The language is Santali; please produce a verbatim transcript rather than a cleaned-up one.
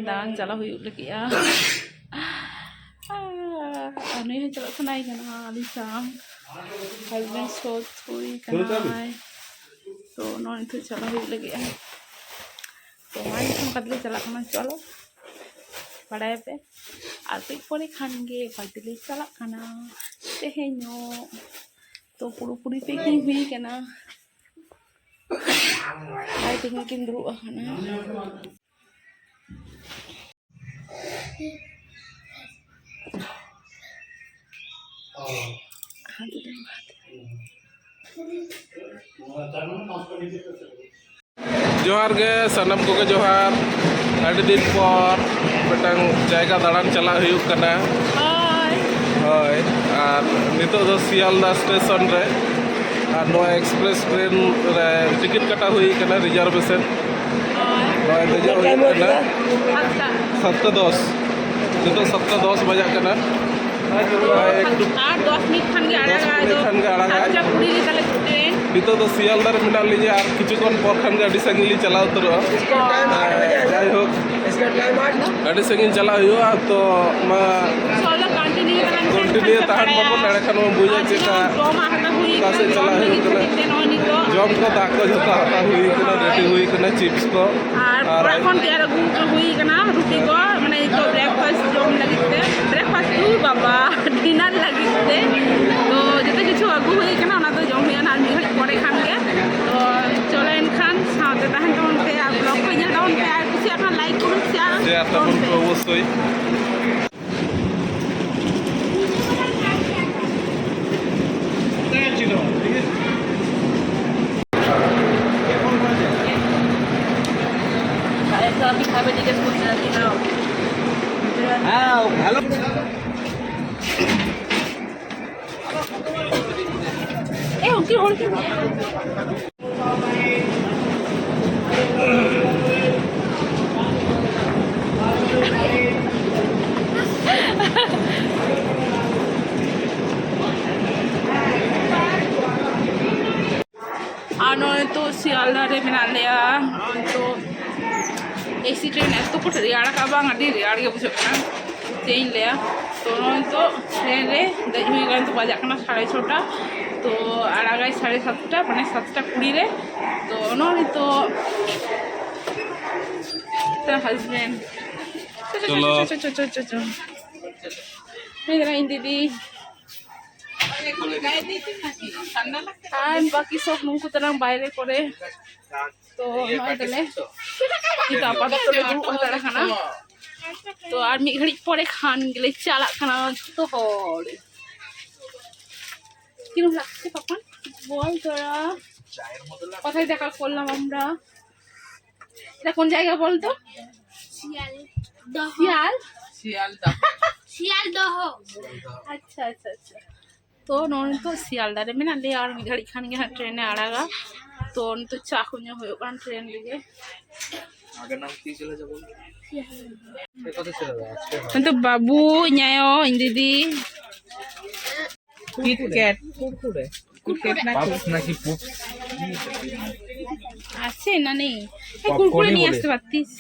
ᱫᱟᱬᱟᱱ ᱪᱟᱞᱟᱣ ᱦᱩᱭᱩᱜ ᱞᱟᱹᱜᱤᱫᱼᱟ᱾ ᱟᱨ ᱱᱩᱭ ᱦᱚᱸ ᱪᱟᱞᱟᱜ ᱥᱟᱱᱟᱭᱮ ᱠᱟᱱᱟ ᱟᱹᱞᱤᱧ ᱥᱟᱶ᱾ ᱦᱟᱡᱵᱮᱱᱰ ᱥᱳᱪ ᱦᱩᱭ ᱠᱟᱱᱟᱭ᱾ ᱛᱚ ᱱᱚᱜᱼᱚᱭ ᱱᱤᱛᱚᱜ ᱪᱟᱞᱟᱣ ᱦᱩᱭᱩᱜ ᱞᱟᱹᱜᱤᱫᱼᱟ᱾ ᱛᱚ ᱢᱟ ᱮᱱᱠᱷᱟᱱ ᱯᱟᱨᱴᱤ ᱞᱮ ᱪᱟᱞᱟᱜ ᱠᱟᱱᱟ, ᱪᱚᱞᱚ ᱵᱟᱲᱟᱭᱟᱯᱮ᱾ ᱟᱨ ᱠᱟᱹᱡ ᱯᱚᱨᱮ ᱠᱷᱟᱱ ᱜᱮ ᱯᱟᱨᱴᱤ ᱞᱮ ᱪᱟᱞᱟᱜ ᱠᱟᱱᱟ ᱛᱮᱦᱮᱧ ᱧᱚᱜ᱾ ᱛᱚ ᱯᱩᱨᱟᱹᱯᱩᱨᱤ ᱯᱮᱠᱤᱝ ᱦᱩᱭ ᱠᱟᱱᱟ᱾ ᱟᱨ ᱛᱮᱦᱮᱧ ᱠᱤᱱ ᱫᱩᱲᱩᱵ ᱟᱠᱟᱱᱟ᱾ ᱡᱚᱦᱟᱨ ᱜᱮ ᱥᱟᱱᱟᱢ ᱠᱚᱜᱮ, ᱡᱚᱦᱟᱨ᱾ ᱟᱹᱰᱤ ᱫᱤᱱ ᱯᱚᱨ ᱢᱤᱫᱴᱟᱝ ᱡᱟᱭᱜᱟ ᱫᱟᱬᱟᱱ ᱪᱟᱞᱟᱜ ᱦᱩᱭᱩᱜ ᱠᱟᱱᱟ᱾ ᱦᱳᱭ᱾ ᱦᱳᱭ, ᱟᱨ ᱱᱤᱛᱚᱜ ᱫᱚ ᱥᱤᱭᱟᱞᱫᱟ ᱥᱴᱮᱥᱚᱱ ᱨᱮ, ᱟᱨ ᱱᱚᱣᱟ ᱮᱠᱥᱯᱨᱮᱥ ᱴᱨᱮᱱ ᱨᱮ ᱴᱤᱠᱤᱴ ᱠᱟᱴᱟᱣ ᱦᱩᱭ ᱠᱟᱱᱟ, ᱨᱤᱡᱟᱨᱵᱷᱮᱥᱚᱱ᱾ ᱦᱳᱭ᱾ ᱱᱚᱜᱼᱚᱭ ᱫᱮᱡᱚᱜ ᱦᱩᱭᱩᱜ ᱠᱟᱱᱟ᱾ ᱥᱟᱛᱴᱟ᱾ ᱥᱟᱛᱴᱟ ᱫᱚᱥ᱾ ᱱᱤᱛᱚᱜ ᱥᱟᱛᱴᱟ ᱫᱚᱥ ᱵᱟᱡᱟᱜ ᱠᱟᱱᱟ᱾ ᱦᱳᱭ, ᱮᱠᱴᱩ ᱟᱨ ᱫᱚᱥ ᱢᱤᱱᱤᱴ ᱠᱷᱟᱱ ᱜᱮ ᱫᱚᱥ ᱟᱲᱟᱜᱟ, ᱢᱤᱱᱤᱴ ᱟᱫᱚ ᱠᱷᱟᱱ ᱜᱮ ᱟᱲᱟᱜᱟᱭ᱾ ᱥᱟᱛᱴᱟ ᱠᱩᱲᱤ ᱨᱮ ᱛᱟᱞᱮ ᱴᱨᱮᱱ᱾ ᱱᱤᱛᱚᱜ ᱫᱚ ᱥᱤᱭᱟᱞᱫᱟ ᱨᱮ ᱢᱮᱱᱟᱜ ᱞᱤᱧᱟ, ᱟᱨ ᱠᱤᱪᱷᱩ ᱠᱷᱚᱱ ᱯᱚᱨ ᱠᱷᱟᱱ ᱜᱮ ᱟᱹᱰᱤ ᱥᱟᱺᱜᱤᱧ ᱞᱤᱧ ᱪᱟᱞᱟᱣ ᱩᱛᱟᱹᱨᱚᱜᱼᱟ᱾ ᱦᱮᱸ, ᱡᱟᱭᱦᱳᱠ, ᱟᱹᱰᱤ ᱥᱟᱺᱜᱤᱧ ᱪᱟᱞᱟᱜ ᱦᱩᱭᱩᱜᱼᱟ, ᱛᱚ ᱢᱟ ᱪᱚᱞᱚ, ᱠᱚᱱᱴᱤᱱᱤᱭᱩ ᱛᱟᱦᱮᱱ ᱯᱮ, ᱠᱚᱱᱴᱤᱱᱤᱭᱩ ᱠᱷᱟᱱ ᱛᱟᱦᱮᱱ ᱯᱮ᱾ ᱢᱟᱵᱚᱱ, ᱮᱸᱰᱮᱠᱷᱟᱱ ᱵᱚᱱ ᱵᱩᱡᱟ ᱟᱨ ᱪᱮᱫ ᱞᱮᱠᱟ ᱡᱚᱢᱟᱜ ᱦᱟᱛᱟᱣ ᱦᱩᱭ ᱚᱠᱟ ᱠᱟᱱᱟ, ᱥᱮᱫ ᱡᱚᱢ ᱪᱟᱞᱟᱜ ᱞᱟᱹᱜᱤᱫ ᱦᱩᱭᱩᱜ ᱠᱟᱱᱟ᱾ ᱛᱮ ᱱᱚᱜᱼᱚᱭ ᱱᱤᱛᱚᱜ ᱡᱚᱢ ᱠᱚ, ᱫᱟᱜ ᱠᱚ ᱡᱷᱚᱛᱚ ᱦᱟᱛᱟᱣ ᱦᱩᱭ ᱠᱟᱱᱟ, ᱨᱮᱰᱤ ᱦᱩᱭ ᱠᱟᱱᱟ, ᱪᱤᱯᱥ ᱠᱚ᱾ ᱟᱨ ᱟᱨ ᱚᱲᱟᱜ ᱟᱭ- ᱠᱷᱚᱱ ᱛᱮᱭᱟᱨ ᱟᱹᱜᱩ ᱦᱩᱭ ᱠᱟᱱᱟ, ᱨᱩᱴᱤ ᱠᱚ, ᱢᱟᱱᱮ ᱱᱤᱛᱚᱜ ᱵᱨᱮᱠᱯᱷᱟᱥᱴ ᱡᱚᱢ ᱞᱟᱹᱜᱤᱫ ᱛᱮ, ᱵᱨᱮᱠᱯᱷᱟᱥᱴ ᱫᱩ ᱵᱟᱵᱟ, ᱰᱤᱱᱟᱨ ᱞᱟᱹᱜᱤᱫ ᱛᱮ᱾ ᱛᱚ ᱡᱚᱛᱚ ᱠᱤᱪᱷᱩ ᱟᱹᱜᱩ ᱦᱩᱭ ᱠᱟᱱᱟ, ᱚᱱᱟ ᱫᱚ ᱡᱚᱢ ᱦᱩᱭᱩᱜᱼᱟ ᱱᱟᱦᱟᱜ ᱢᱤᱫ ᱜᱷᱟᱹᱲᱤᱡ ᱯᱚᱨᱮ ᱠᱷᱟᱱ ᱜᱮ᱾ ᱛᱚ ᱪᱚᱞᱚ ᱮᱱᱠᱷᱟᱱ ᱥᱟᱶᱛᱮ ᱛᱟᱦᱮᱱ ᱛᱟᱵᱚᱱ ᱯᱮ ᱟᱨ ᱵᱞᱚᱜ ᱠᱚ ᱧᱮᱞ ᱛᱟᱵᱚᱱ ᱯᱮ, ᱟᱨ ᱠᱩᱥᱤᱭᱟᱜ ᱠᱷᱟᱱ ᱞᱟᱭᱤᱠ, ᱠᱚᱢᱮᱱᱴ, ᱥᱮᱭᱟᱨ ᱥᱮᱭᱟᱨ ᱛᱟᱵᱚᱱ ᱛᱟᱵᱚᱱ ᱯᱮ ᱯᱮ᱾ ᱚᱵᱚᱥᱥᱳᱭ᱾ ᱦᱮᱸ, ᱦᱮᱞᱳ᱾ ᱮ, ᱩᱱᱠᱤᱱ ᱦᱚᱲ ᱠᱤᱱ ᱟᱨ ᱱᱚᱜᱼᱚᱭ ᱛᱚ ᱥᱤᱭᱟᱞᱫᱟ ᱨᱮ ᱢᱮᱱᱟᱜ ᱞᱮᱭᱟ᱾ ᱱᱚᱜᱼᱚᱭ ᱛᱚ ᱮᱥᱤ ᱴᱨᱮᱱ ᱮᱛᱚ ᱠᱚ ᱨᱮᱭᱟᱲ ᱠᱟᱜᱼᱟ, ᱵᱟᱝ, ᱟᱹᱰᱤ ᱨᱮᱭᱟᱲ ᱜᱮ ᱵᱩᱡᱷᱟᱹᱜ ᱠᱟᱱᱟ᱾ ᱪᱮᱫ ᱤᱧ ᱞᱟᱹᱭᱟ, ᱛᱚ ᱱᱚᱜᱼᱚᱭ ᱱᱤᱛᱚᱜ ᱴᱨᱮᱱ ᱨᱮ ᱫᱮᱡ ᱦᱩᱭ ᱠᱟᱱᱟ᱾ ᱱᱤᱛᱚᱜ ᱵᱟᱡᱟᱜ ᱠᱟᱱᱟ ᱥᱟᱲᱮ ᱪᱷᱚᱴᱟ, ᱛᱚ ᱟᱲᱟᱜᱟᱭ ᱥᱟᱲᱮ ᱥᱟᱛᱴᱟ, ᱢᱟᱱᱮ ᱥᱟᱛᱴᱟ ᱠᱩᱲᱤ ᱨᱮ᱾ ᱛᱚ ᱱᱚᱜᱼᱚᱭ ᱱᱤᱛᱚᱜ ᱛᱟᱨ ᱦᱟᱡᱵᱮᱱᱰ, ᱪᱚ, ᱪᱚ, ᱪᱚᱞᱚ᱾ ᱪᱚ, ᱪᱚ, ᱪᱚ, ᱪᱚ, ᱪᱚ, ᱪᱚ᱾ ᱦᱮᱡ ᱮᱱᱟ ᱤᱧ ᱫᱤᱫᱤ᱾ ᱟᱨ ᱵᱟᱹᱠᱤ ᱥᱚᱵ ᱱᱩᱠᱩ ᱛᱟᱨᱟᱝ ᱵᱟᱭᱨᱮ ᱠᱚᱨᱮ᱾ ᱛᱚ ᱱᱚᱜᱼᱚᱭ ᱛᱟᱞᱮ ᱱᱤᱛᱚᱜ ᱟᱯᱟᱛᱚᱛᱚ ᱞᱮ ᱫᱩᱲᱩᱵ ᱦᱟᱛᱟᱲ ᱟᱠᱟᱱᱟ᱾ ᱛᱚ ᱟᱨ ᱢᱤᱫ ᱜᱷᱟᱹᱲᱤᱡ ᱯᱚᱨᱮ ᱠᱷᱟᱱ ᱜᱮᱞᱮ ᱪᱟᱞᱟᱜ ᱠᱟᱱᱟ ᱡᱷᱚᱛᱚ ᱦᱚᱲ᱾ কিরম লাগছে পাপন? বল তোরা। কোথায় দেখা করলাম আমরা? এটা কোন জায়গা বলতো? শিয়াল দহ। শিয়াল? শিয়ালদা। শিয়ালদহ। আচ্ছা, আচ্ছা, আচ্ছা। ᱛᱚ ᱱᱚᱜᱼᱚᱭ ᱱᱤᱛᱚᱜ ᱥᱤᱭᱟᱞᱫᱟ ᱨᱮ ᱢᱮᱱᱟᱜ ᱞᱮᱭᱟ, ᱟᱨ ᱢᱤᱫ ᱜᱷᱟᱹᱲᱤᱡ ᱠᱷᱟᱱ ᱜᱮ ᱦᱟᱸᱜ ᱴᱨᱮᱱ ᱮ ᱟᱲᱟᱜᱟ᱾ ᱛᱚ ᱱᱤᱛᱚᱜ ᱪᱟ ᱠᱚ ᱧᱩ ᱦᱩᱭᱩᱜ ᱠᱟᱱᱟ ᱴᱨᱮᱱ ᱨᱮᱜᱮ᱾ ᱱᱤᱛᱚᱜ ᱵᱟᱹᱵᱩ, ᱤᱧ ᱟᱭᱳ, ᱤᱧ ᱫᱤᱫᱤ᱾ কিটক্যাট। কুরকুরে। কুরকুরে না কি? পাপস নাকি পুপস? আছে না নেই? এই পপকর্নই কুরকুরে নিয়ে বলে। আসতে পারতিস।